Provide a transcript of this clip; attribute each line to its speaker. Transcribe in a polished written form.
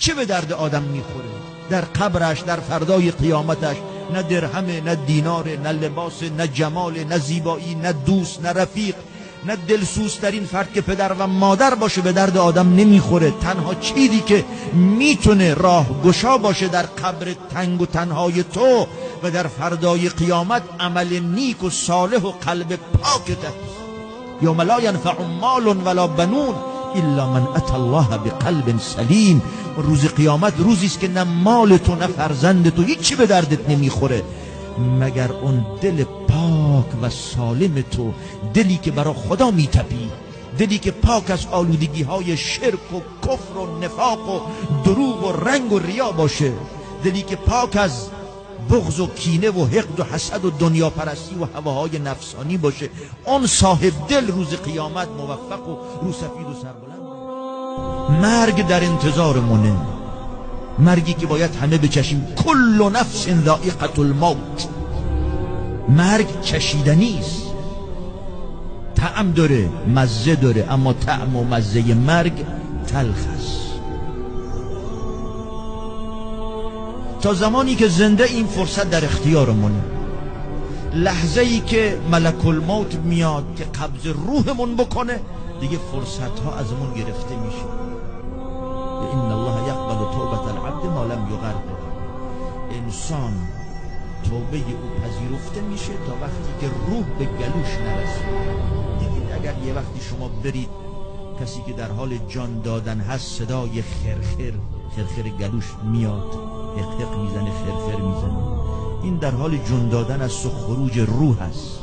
Speaker 1: چه به درد آدم میخوره؟ در قبرش، در فردای قیامتش، نه درهم، نه دینار، نه لباس، نه جمال، نه زیبایی، نه دوست، نه رفیق، نه دلسوزترین فرد که پدر و مادر باشه به درد آدم نمیخوره. تنها چیزی که میتونه راه گشا باشه در قبر تنگ و تنهای تو و در فردای قیامت، عمل نیک و صالح و قلب پاکت است. یوم لا ینفع مال ولا بنون الا من اتى الله بقلب سلیم. روز قیامت روزی است که نه مال تو نه فرزند تو هیچی به دردت نمیخوره مگر اون دل پاک و سالم تو، دلی که برای خدا میتپی، دلی که پاک از آلودگی های شرک و کفر و نفاق و دروغ و رنگ و ریا باشه، دلی که پاک از بغض و کینه و حقد و حسد و دنیا پرستی و هواهای نفسانی باشه. اون صاحب دل روز قیامت موفق و رو سفید و سربلند. مرگ در انتظارمونه، مرگی که باید همه بچشیم. کل نفس ذائقة الموت. مرگ چشیدنی است، طعم داره، مزه داره، اما طعم و مزه مرگ تلخ است. تا زمانی که زنده این فرصت در اختیارمونه. لحظه ای که ملک الموت میاد که قبض روحمون بکنه، دیگه فرصت ها ازمون گرفته میشه. ان الله یقبل توبة العبد ما لم یغرغر. انسان توبه او پذیرفته میشه تا وقتی که روح به گلوش نرسه. دیدید اگر یه وقتی شما برید کسی که در حال جان دادن هست، صدای خرخر خرخر گلوش میاد، حق حق میزنه، خرخر میزنه، این در حال جان دادن است و خروج روح است.